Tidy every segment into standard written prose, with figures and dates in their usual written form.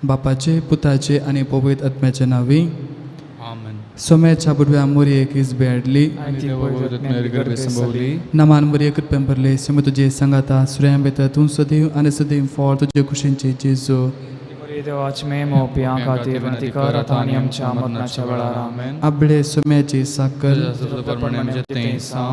बापाचे पुताचे आनी पवित्र आत्म्याचे नांवी. आमेन. सोम्याच्या बुडव्या मोरयेक इजबे हाडली. आनी देवा गर्भे संभवली. नमान मरिये, कृपेन भरले, सेम तुजे सांगाता, सुर्या भितर तूं सदैव आनी सदैव फळ तुजे कुशींचे जेजू. देवाची मे मोपयां खातीर विनंती कर आतां आनी आमच्या मरणाच्या वेळार. आमेन. आबळे सोम्याची साकर.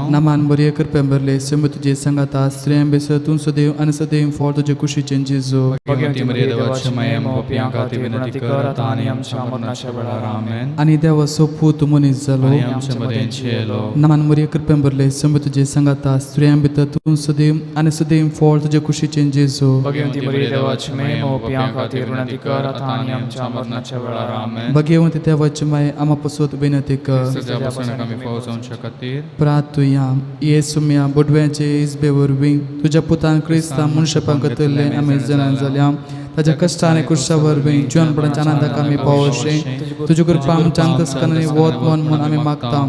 नमान मरिये, कृपेन भरले, सेम तुजे सांगाता, स्त्रियां भितर तूं सदैव आनी सदैव फळ तुजे कुशीचे जेजू. भगवती मरिये, देवाची माये, मोपयां खातीर विनंती कर आतां आनी आमच्या मरणाच्या वेळार. आमेन. आनी देवाचो पूत मनीस जालो आनी आमच्या मदें येयलो. नमान मरिये, कृपेन भरले, सेम तुजे सांगाता, स्त्रियां भितर तूं सदैव आनी सदैव फळ तुजे कुशीचे जेजू. भगवती मरिये, देवाची माये, मोपयां खातीर विनंती कर आतां आनी आमच्या मरणाच्या वेळार. आमेन. भगवंती देवाची माये, आमा पसत विनंती कर. सगळ्या पासून आमी फावो जावच्या खातीर. प्रातुया येसुम्या बोडव्याचे इजबे वरवीं तुज्या पुतान क्रिस्ता मनशापांक करतले आमी जाणा जाल्या. ताच्या कश्टां आनी क्रुसा वरवीं जिवनपणाच्या आनंदाक आमी पावोशे तुजी कृपा आमच्या अंतस्करणांनी वत मन म्हूण आमी मागता,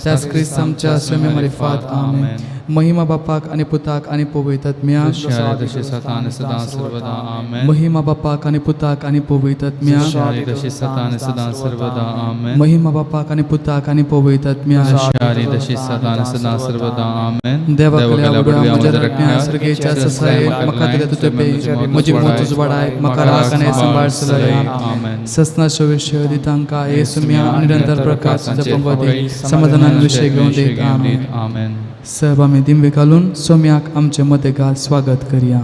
त्याच क्रिस्त आमच्या स्वयं मारिफात. आमेन. महिमा बापाक आनी पुताक आनी पवित्र आत्म्याक. जशी आली तशी सता आनी सदां सर्वदा. आमेन. महिमा बापाक आनी पुताक आनी पवित्र आत्म्याक. जशी आली तशी सता आनी सदां सर्वदा. आमेन. महिमा बापाक आनी पुताक आनी पवित्र आत्म्याक. जशी आली तशी सता आनी सदां सर्वदा. आमेन. देवा कल्या बुडव्या म्हज्या रखण्या सर्गेच्या ससाये, म्हाका दिल्या तुजे पे म्हजी मोत उजवाडाय, म्हाका राख आनी सांबाळ चलया. आमेन. ससनाचो विशय दितांका येसुम्या निरंतर प्रकाश तुज्या पंगती समाधानान विशय घेवन देत. आमेन. आमेन. सब आमी दिंबे घालून सोम्याक आमचे मदेगार स्वागत करया.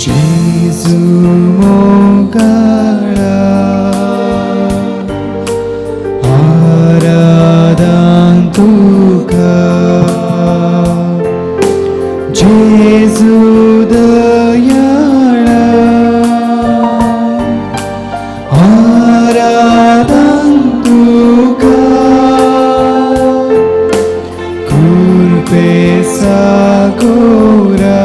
Gesù मोगाळा आराधन तुका, जेजू दयाळा आराधन तुका, कृपे सागोरा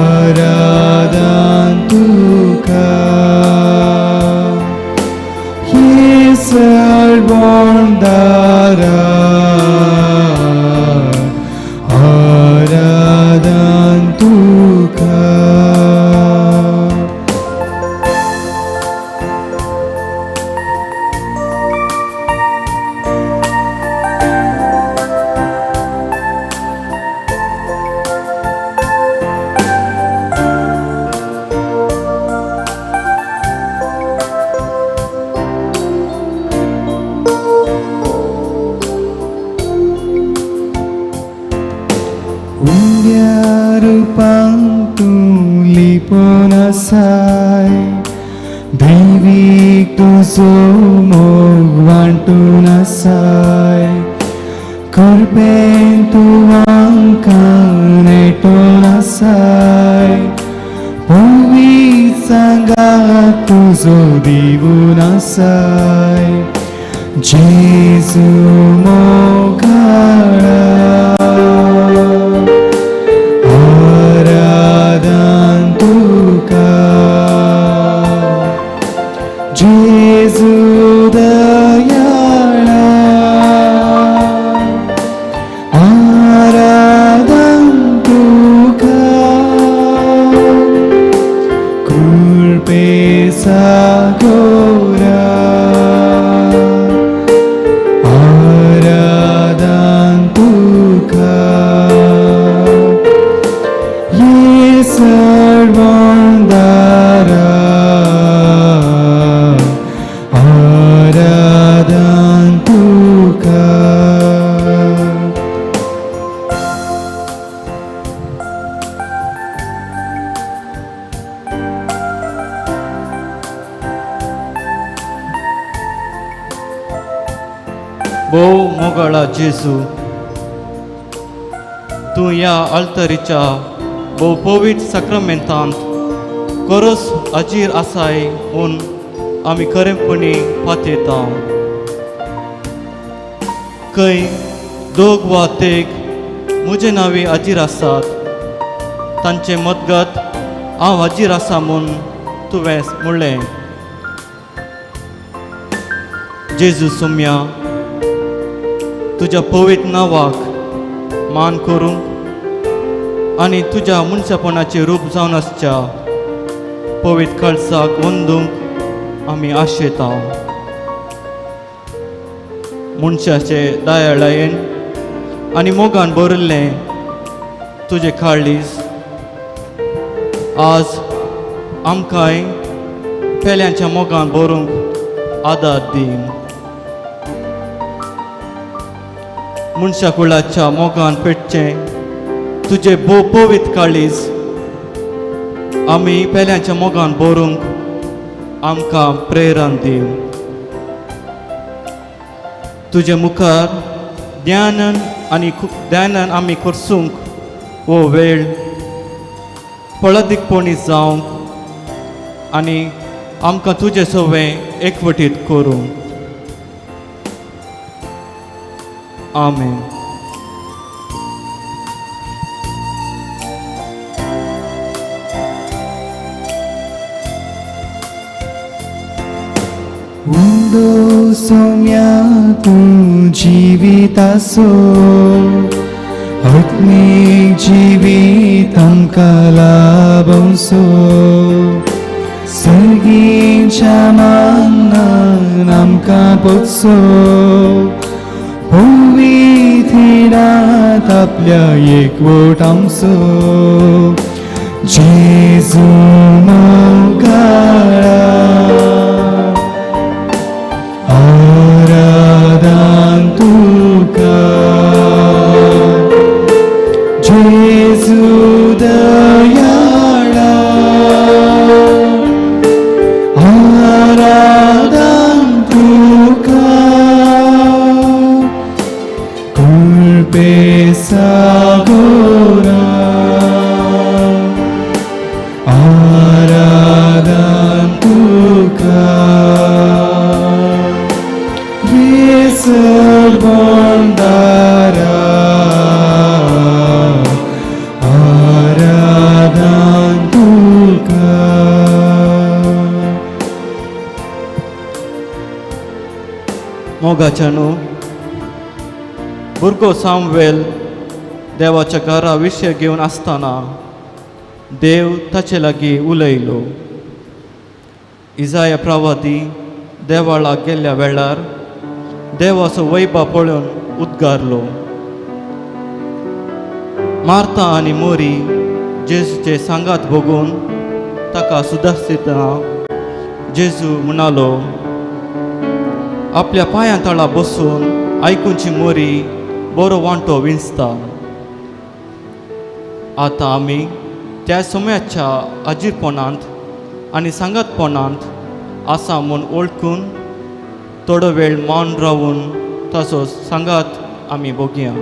आराधन तुका, हे सर्वोंदारा आराधन तुका. उंड्या रुपान तूं लिपोन आसाय, दैवीक तुजो मोग वांटून आसाय, कृपेन तूं आमकां नेटोन आसाय, पवित्र सांगात तुजो दिवून आसाय, जेजू मोगाळा आराधन तुका, जेजू दयाळा आराधन तुका, कृपे सागोरा आराधन तुका, ये सर्वोंदारा आराधन तुका. भोव मोगाळा जेजू, तूं ह्या आल्तरीच्या भोव पवित्र साक्रामेंतांत खरोच हाजीर आसाय म्हूण आमी खरेपणी पातयता. खंय दोग वा तेग म्हजे नांवी हाजीर आसात तांचे मदगत हांव हाजीर आसा म्हूण तुवें म्हणलें. जेजू सोम्या, तुज्या पवित्र नांवाक मान करूंक आनी तुज्या मनशापणाचें रूप जावन आसच्या पवित्र काळजाक वंदूंक आमी आशेता. मनशाचे दयाळायेन आनी मोगान भरिल्लें तुजें काळीज आज आमकांय पेल्यांच्या मोगान भरूंक आदार दी. मनशा कुळाच्या मोगान पेटचें तुजें भोव पवित्र काळीज आमी पेल्यांच्या मोगान भरूंक आमकां प्रेरण दी. तुजे मुखार ज्ञानान आनी ज्ञानान आमी खर्चूंक हो वेळ फळादीकपणी जावंक आनी आमकां तुजें सवें एकवटीत करूंक. आमेन. उंदो सोम्या तूं जिवितासो आत्मीक जिवीत आमकां लाभोवचो. सर्गीच्या मानान आमकां पोचो पवित्र आपल्या एकवटांचो. जेजू मोगाळा आराधन तुका, जेजू दयाळा आराधन तुका, कृपे सागोरा आराधन तुका. बंदारा आराधन तुका. मोगाच्या न्हू भुरगो सामवेल देवाच्या घरा विशय घेवन आसतना देव ताचे लागीं उलयलो. इजाया प्रवादी देवाळाक गेल्ल्या वेळार देवाचो वैभव पळोवन उद्गारलो. मार्ता आनी मोरी जेजूचे सांगात भोगून ताका सुदारतना जेजू म्हणालो, आपल्या पांयां तळा बसून आयकुची मोरी बरो वांटो विंचता. आतां आमी त्या समयाच्या अजीरपणांत आनी सांगातपणांत आसा म्हूण वळखून थोडो वेळ मौन रावून ताचो सांगात आमी भोगया.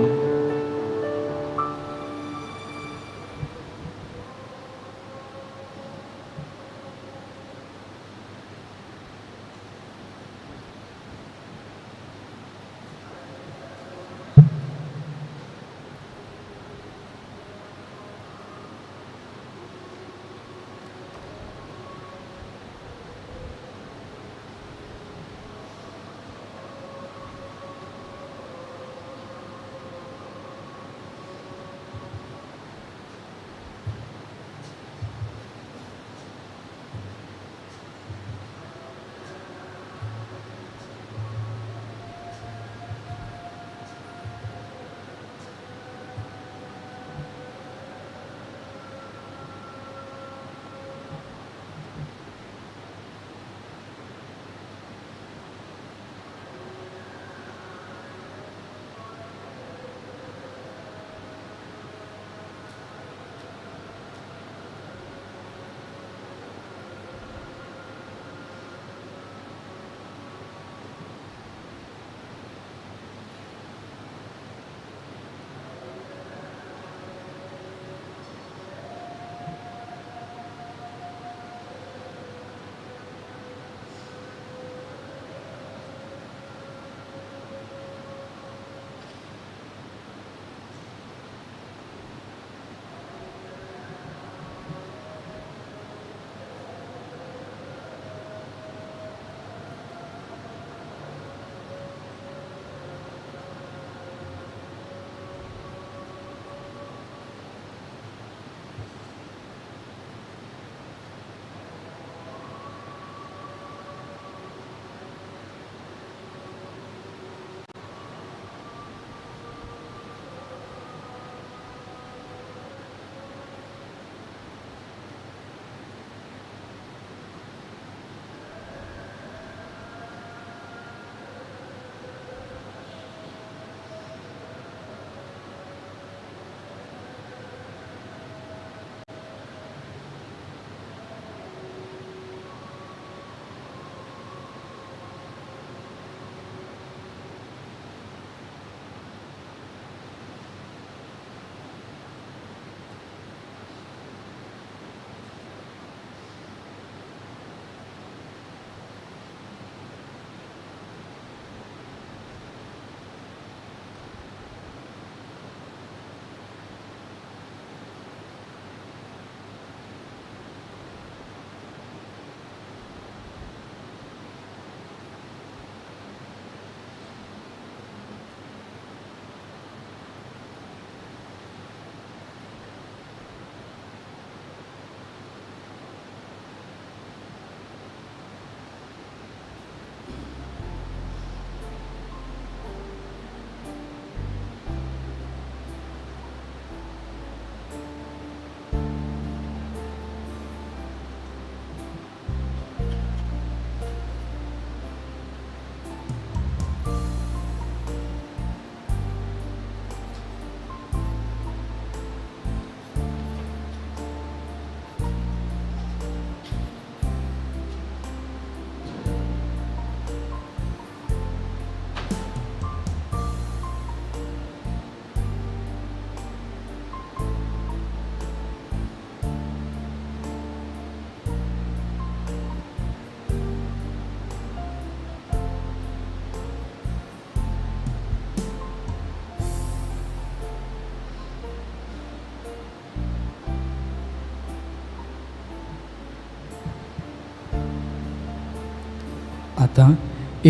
आतां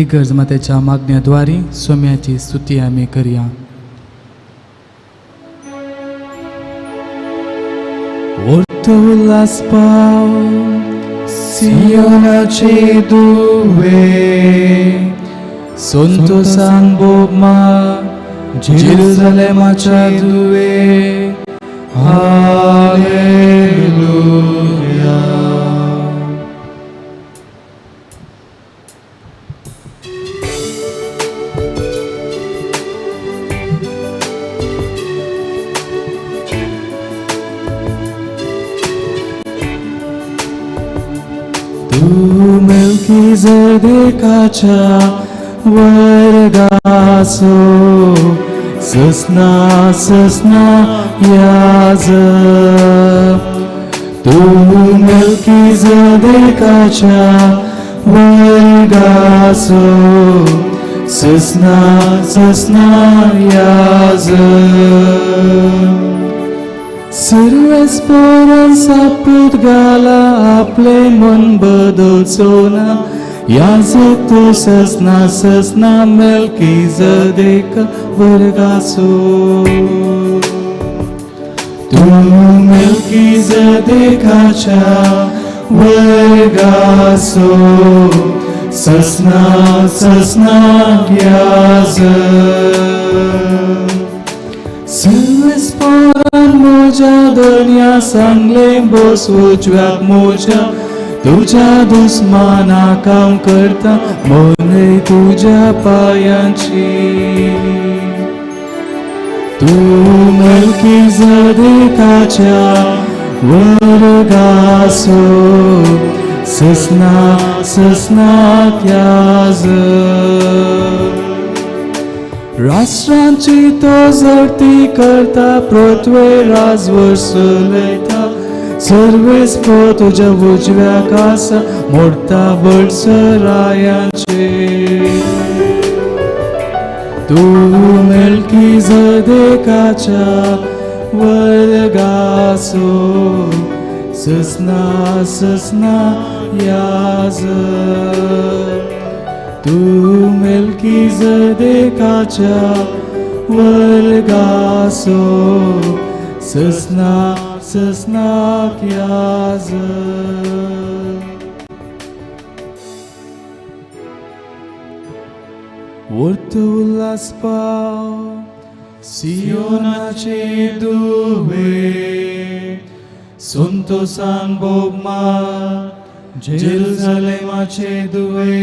इगर्ज मातेच्या मागण्याद्वारी सोम्याची स्तुती आमी करया. उल्हास पाव सियोनाचे दुवे, संतोषान बोबमा जेरुसलेमाच्या दुवे. हालेलुया. तू मेल्कीजेदेकाच्या वर्गाचो ससना ससना याजक. तू मेल्कीजेदेकाच्या वर्गाचो ससना ससना याजक. सर्वेस्परान सापूत घाला आपले मन बदलचो ना, याजक तू ससना ससना मेल्कीजेदेक वर्गाचो. तू मेल्कीजेदेकाच्या वर्गाचो ससना ससना याजक. सर्वेस्परान म्हज्या धनया सांगलें बस उजव्याक म्हज्या, तुज्या दुस्माना काम करता मनय तुज्या पायांची. तूं मेल्कीजेदेकाच्या वर्गाचो ससना ससना याजक. राष्ट्रांची तो झडती करता, पृथ्वे राजवर चलयता. सर्वेस्पर तुज्या उजव्याक आसा, मोडता बळसरायांचे. तूं मेल्कीजेदेकाच्या वर्गाचो ससना ससना याजक. तूं मेल्कीजेदेकाच्या वर्गाचो ससना ससना याजक. वर्त उल्हास पाव सियोनाचे दुवे, संतोषान बोबमा जेरुसलेमाचे दुवे.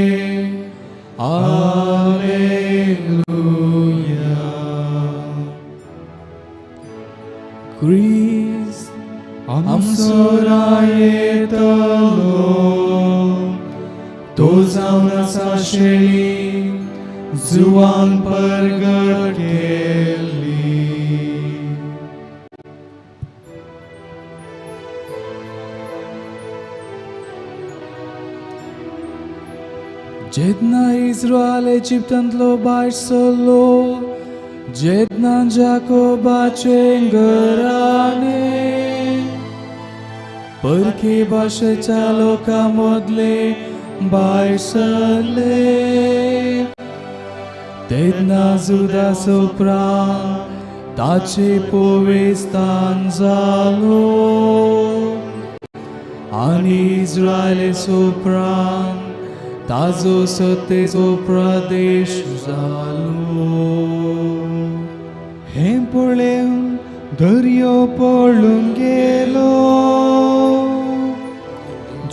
हालेलुया. क्रिस्त आमचो रायतलो, तो जावन आसा शेळी जुवान परगट केली. जेन्ना इस्रायल इजिप्तांतलो भायर सरलो, जेन्ना जाकोबाचें घराणें परकी भाशेच्या लोकां मदले भायर सरले, तेन्ना जुदाचो प्राण ताचे पवित्रस्थान जालो आनी इस्रायलाचो प्राण ताजो सत्तेचो प्रदेश जालो. हें पळेवन दर्यो पळून गेलो,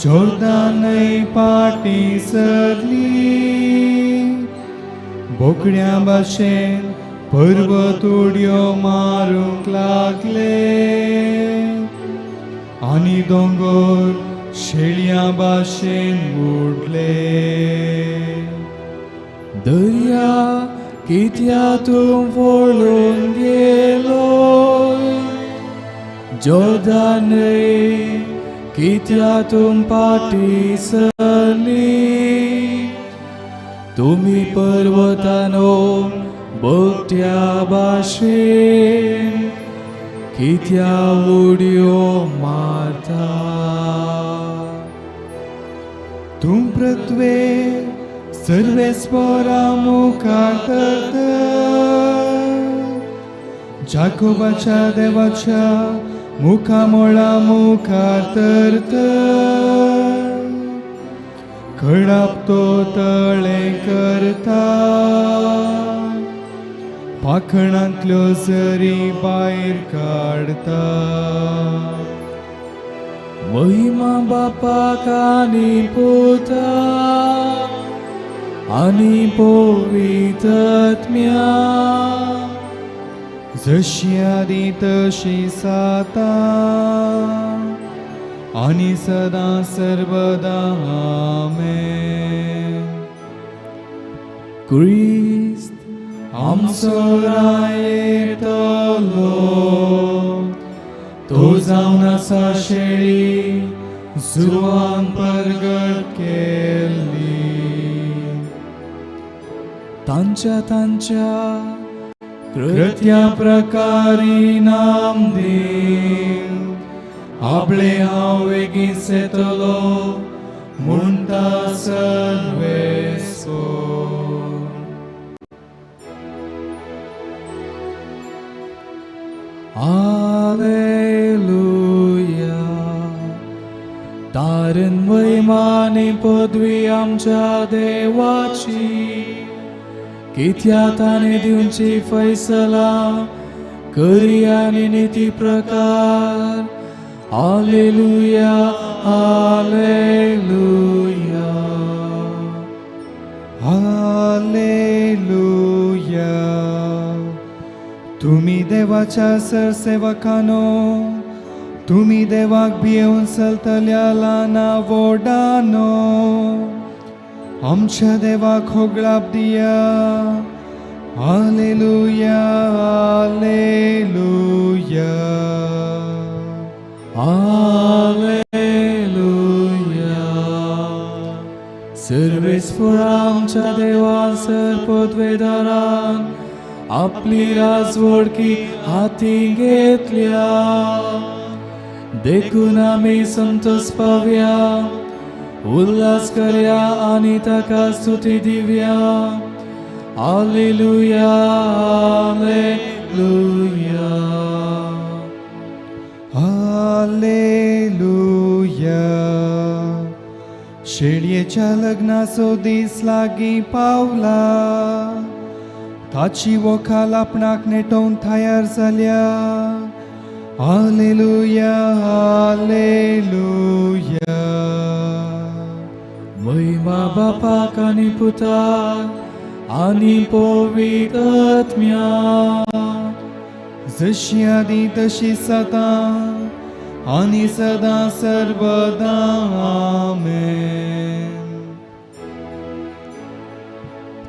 जोर्दानय फाटीं सरली. बोकड्यां भाशेन पर्वत उडयो मारूंक लागले आनी दोंगर शेळयां भाशेन उडले. दर्या कित्या तूं पळून गेलो, जोर्दानय कित्या तूं फाटीं सरली. तुमी पर्वतानो बोकट्या भाशेन कित्या उडयो मारता. तूं पृथ्वेर सर्वेस्पोरा मुखार तर जाकोबाच्या देवाच्या मुखामोळा मुखार तर खडाप तो तळे करता पाखणांतल्यो जरी भायर काडता. महिमा बापाक आनी पुताक आनी पवित्र आत्म्याक, जशी आदी तशी साता आनी सदां सर्वदा. आमेन. क्रिस्त आमचो रायतलो तो जावन आसा शेळी जुवान परगट केल्ली. तांच्या तांच्या कृत्या प्रकारी नाम दीन आपले हांव वेगींच येतलो म्हणटा सर्वेस्पोर. आलेलुया. तारण वैमानी पदवी आमच्या देवाची, कित्या ताणें दिवची फैसला करी आनी निती प्रकार. आलेलुया आलेलुया आलेलुया. तुमी देवाच्या सरसेवकानो, तुमी देवाक भियेवन चलतल्या ल्हाना व्हडानो, आमच्या देवाक होगळाप दिया. आलेलुया आलेलुया आलेलुया. सर्वेस्पोरा आमच्या देवान सरपदवेदारान आपली राजवडकी हाती घेतल्या, देखून आमी संतोष पावया, उल्हास करया आनी ताका स्तुती दिवया. आलेलुया आलेलुया आलेलुया. शेळयेच्या लग्नाचो दीस लागीं पावला, ताची वखाल आपणाक नेटोवन तयार जाल्या. आलेलुया आलेलुया. महिमा बापाक आनी पुताक आनी पवित्र आत्म्याक, जशी आदी तशी सदां आनी सदां सर्वदा. आमेन.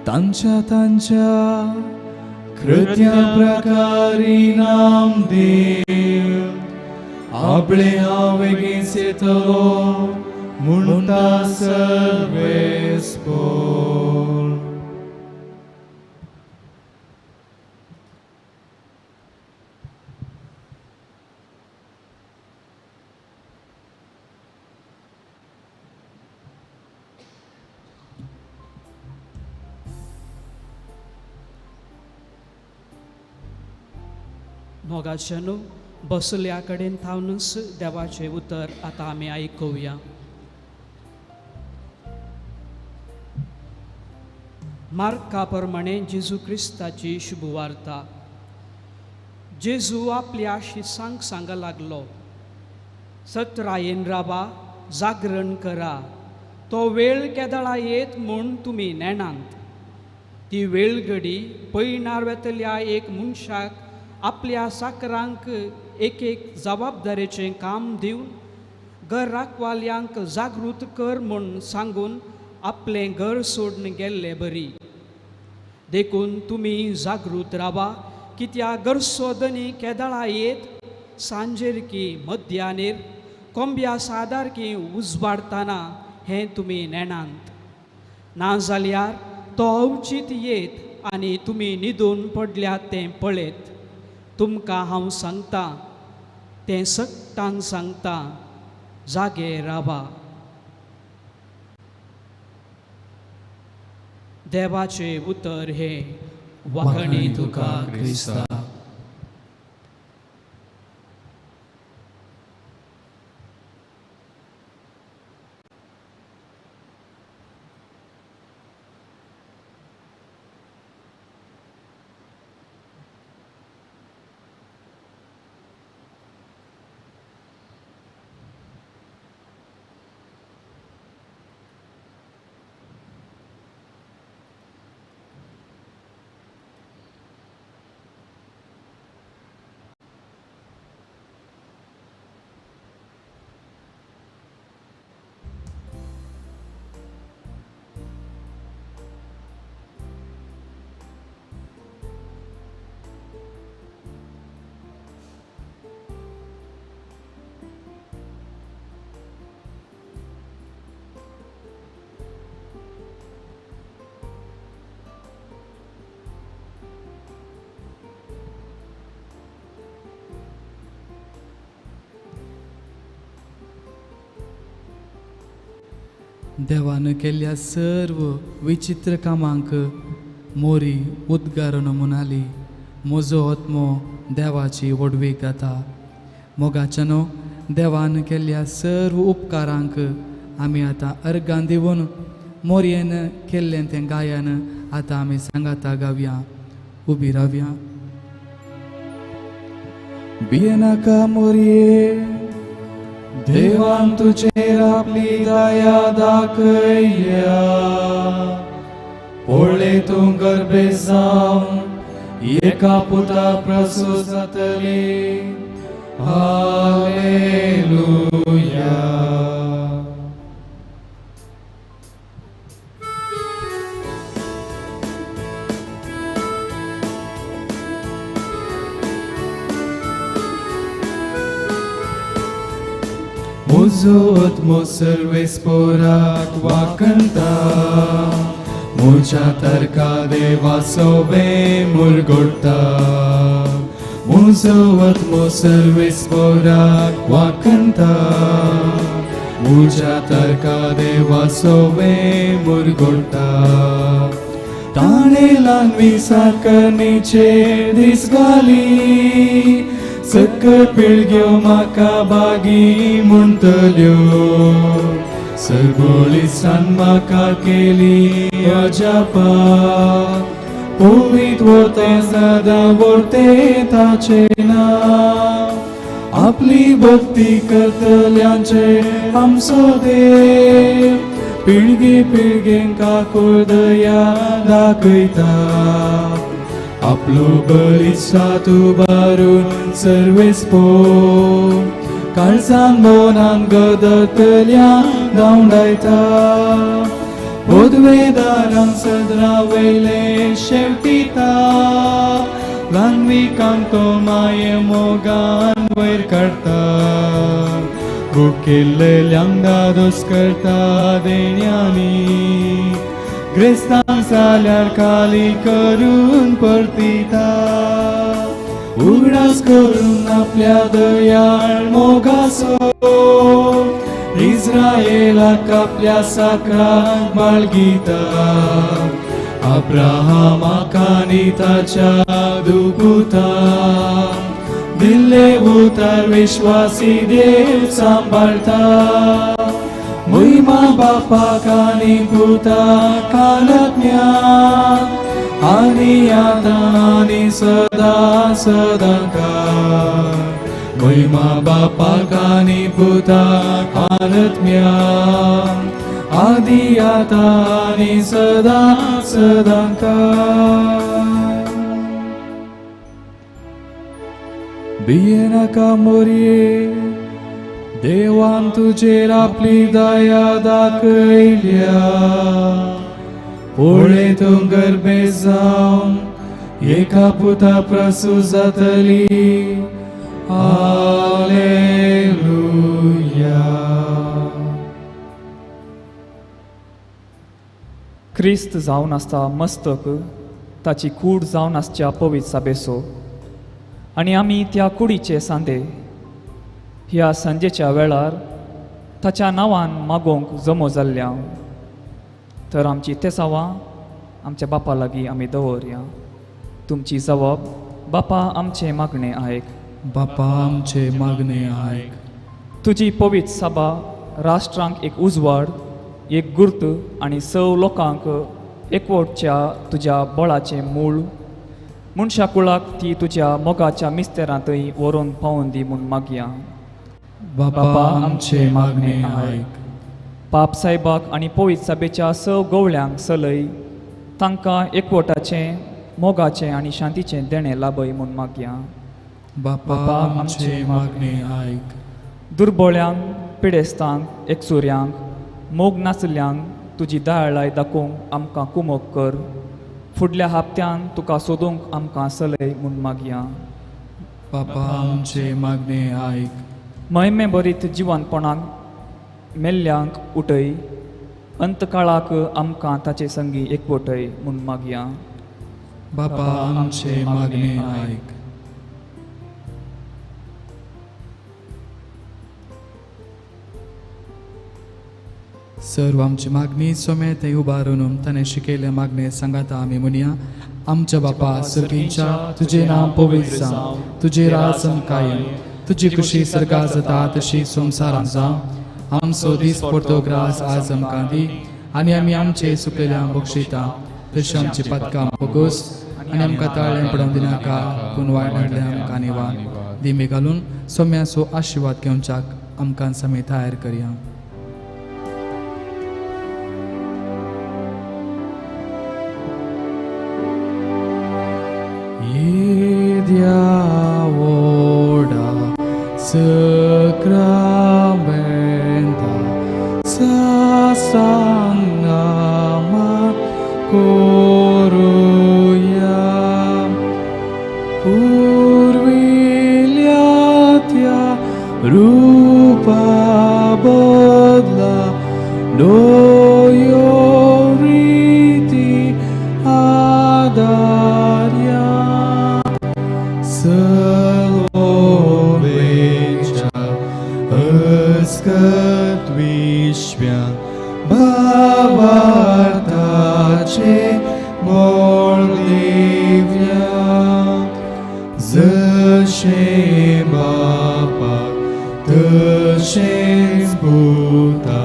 तांच्या तांच्या कृत्या प्रकारी नाम देव आपले हांव वेगींच येतलो म्हणटा सर्वेस्पोर. मोगाच्यानो, बसल्या कडेन थावनच देवाचें उतर आतां आमी आयकुया. मार्का प्रमाणे जेजू क्रिस्ताची शुभवार्ता. जेजू आपल्या शिसांक सांगा लागलो, सत्रायेन रावा, जागरण करा, तो वेळ केदळा येत म्हूण तुमी नेणांत. ती वेळगडी पयणार वेतल्या एक मनशाक आपल्या साकरांक एक एक जबाबदारेचें काम दिवन घर राखवाल्यांक जागृत कर म्हूण सांगून आपलें घर सोडून गेल्ले बरी. देखून तुमी जागृत रावा, कित्याक घरचो धनी केदळा येत सांजेर की मध्यानेर कोंब्या सादार की उजवाडताना हें तुमी नेणांत. नाजाल्यार तो अवचीत येत आनी तुमी न्हिदून पडल्यात तें पळयत. तुमकां हांव सांगता तें सत्तान सांगता, जागे रावा. देवाचे उतर हे वाखणी तुका क्रिस्ता. देवान केल्ल्या सर्व विचित्र कामांक मोरी उद्गारून म्हणाली, म्हजो आत्मो देवाची व्हडवीक गाता. मोगाच्यानो, देवान केल्ल्या सर्व उपकारांक आमी आतां अर्गां दिवन मोरयेन केल्लें तें गायन आतां आमी सांगाता गावया. उबी रावया. भियेनाका मोरये, देवान तुजेर आपली दया दाखयल्या. पळय तूं गर्भे जावन एका पुता प्रसूत जातली. हालेलुया. म्हजो आत्मो सर्वेस्पोराक वाखणता, म्हज्या तर्का देवा सोबे मुरगोडटा. म्हजो आत्मो सर्वेस्पोराक वाखणता, म्हज्या तर्का देवा सोबे मुरगोडटा. ताणें ल्हानवी साकरणीचेर दीस घाली, सकयल पिळग्यो म्हाका बागी म्हणटल्यो. सरबळीसान म्हाका केली अजापा, पवीत वता सदां व्हरते ताचें नांव. आपली भक्ती करतल्यांचे आमचो देव, पिळगे पिळगेंक काकूळ दया दाखयता. आपलो बळिश्ट उबारून सर्वेस्पोर, काळजान मनान गदरतल्या धांवडायता. पदवेदारांक सदरा वयले शेवटिता, ल्हानविकांक तो माये मोगान वयर काडटा. भुकेल्ल्यांक धादोस करता देण्यांनी, ग्रेस्तांक जाल्यार खाली करून परतिता. उगडास करून आपल्या दयाळ मोगाचो, इस्रायेलाक आपल्या साकराक बाळगिता. अब्राहमाक आनी ताच्या दुकुताक दिल्ले उतर विश्वासी देव सांबाळटा. महिमा बापाक आनी पुताक आत्म्याक, आनी आतां आनी सदां सदां काळ. महिमा बापाक आनी पुताक आत्म्याक, आदी आतां आनी सदां सदां काळ. भियेनाका मोरये, देवान तुजेर आपली दया दाखयल्या. पळय तूं गर्भे जावन एका पुता प्रसूत जातली. हालेलुया. क्रिस्त जावन आसता मस्तक, ताची कूड जावन आसच्या पवित्र साबेसो, आनी आमी त्या कुडीचे सांदे ह्या सांजेच्या वेळार ताच्या नांवान मागोवंक जमो जाल्ल्या. तर आमची तेसावां आमच्या बापा लागीं आमी दवरया. तुमची जबाब बापा आमचें मागणें आयक. बापा आमचें मागणें आयक. तुजी पवित्र सभा राष्ट्रांक एक उजवाड, एक गुर्त आनी सव लोकांक एकवटच्या तुज्या बळाचें मूळ मनशा कुळाक ती तुज्या मोगाच्या मिस्तेरांतय व्हरून पावोवन दी म्हूण मागया. बापा आमचें मागणें आयक. पाप सायबाक आनी पवित्र सभेच्या सव गवळ्यांक सलय, तांकां एकवटाचें, मोगाचें आनी शांतीचें देणें लाभय म्हूण मागया. बापा आमचें मागणें आयक. दुर्बळ्यांक, पिडेस्तांक, एकसुऱ्यांक, मोग नासल्यांक तुजी दयाळाय दाखोवंक आमकां कुमक कर. फुडल्या हप्त्यान तुका सोदूंक आमकां सलय म्हूण मागया. बापा आमचें मागणें आयक. महिमे बरीत जिवनपणाक मेल्ल्यांक उठय, अंतकाळाक आमकां ताचे संगी एकवटय म्हूण मागया. बापा आमचें मागणें आयक. सर्व आमची मागणी सोमे ते उबारून ताणें शिकयल्ले मागणे सांगाता आमी म्हणया. आमच्या बापा सर्गींच्या, तुजें नांव पवित्र जावं, तुजें राज कायम, तुजी खुशी सर्गां जाता तशी संवसारांत जावं. आमचो दीस पडतो ग्रास आज आमकां दी आनी आमी आमचे सुकलेल्या बक्षिता तशें आमची पदकां बोगोस आनी आमकां ताळें पडोवंक दिनाका, पूण वायटांतल्यान आमकां निवार. दिमी घालून सोम्याचो आशिर्वाद घेवच्याक आमकां समे तयार करया. येद्या sacramenta sasangama koruya purvilya tya rupa badla doyo riti adarya salovecha askat vishvya bhavartache moldivya zashe bapa tashe bhuta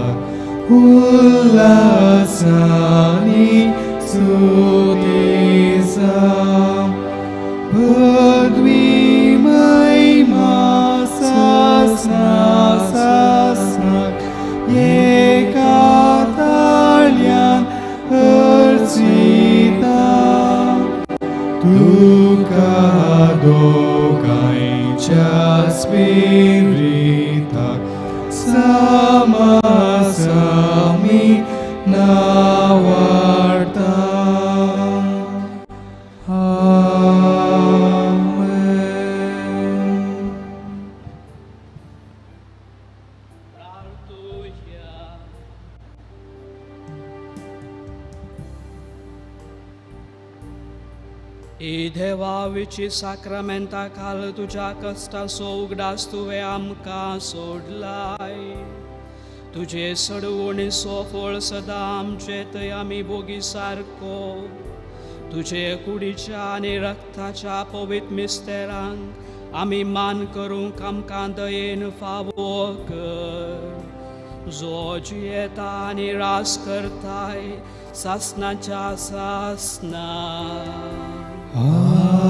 ullasani sutisa Padvi mahima sasna sasna ekatalyan archita Tuka dogaincha spirita Samasami navarta. देवाविची साक्रामेंता काल तुज्या कश्टाचो उगडास तुवें आमकां सोडलाय. तुजे सडवणीचो फळ सदां आमचे थंय आमी भोगी सारको. तुजे कुडीच्या आनी रक्ताच्या पवित्र मिस्तेरांक आमी मान करूंक आमकां दयेन फावो कर. जो जियेता आनी रास करताय सासनाच्या सासना. Amen.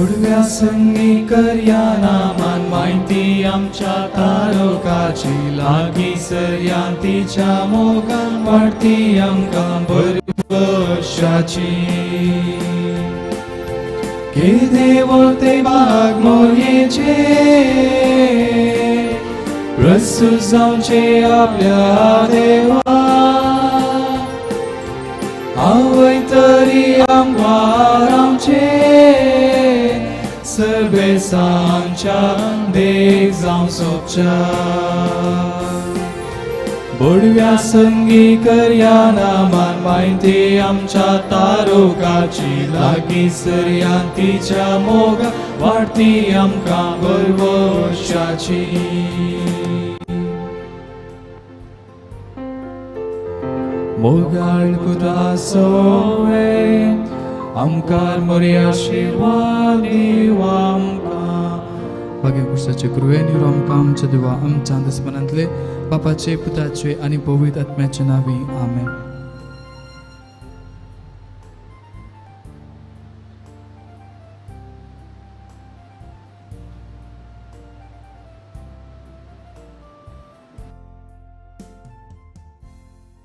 बोडव्या संगी करया नामान म्हायती आमच्या तारोकाची लागीं सरया तिच्या मोगान वाडती आमकां भरवशाची. केदे व्हड बाग मोरयेचे प्रस्तुत जावचे आपल्या देवा आवय तरी आमकां आमचे सर्वेसांच्या देख जावं सोबच्या. बोडव्या संगी करया नामान म्हायती आमच्या तारोकाची लागीं सरया तिच्या मोगा वाडती आमकां भरवशाची. मोगाळ पुता सोवे आमकार मोरया आशिर्वाद दिव आमकां. भाग्य कुशाचे कृपेन निरो आमकां आमच्या देवा आमच्या दुस्मनांतले बापाचे पुताचे आनी पवित्र आत्म्याचे नांवी आमेन.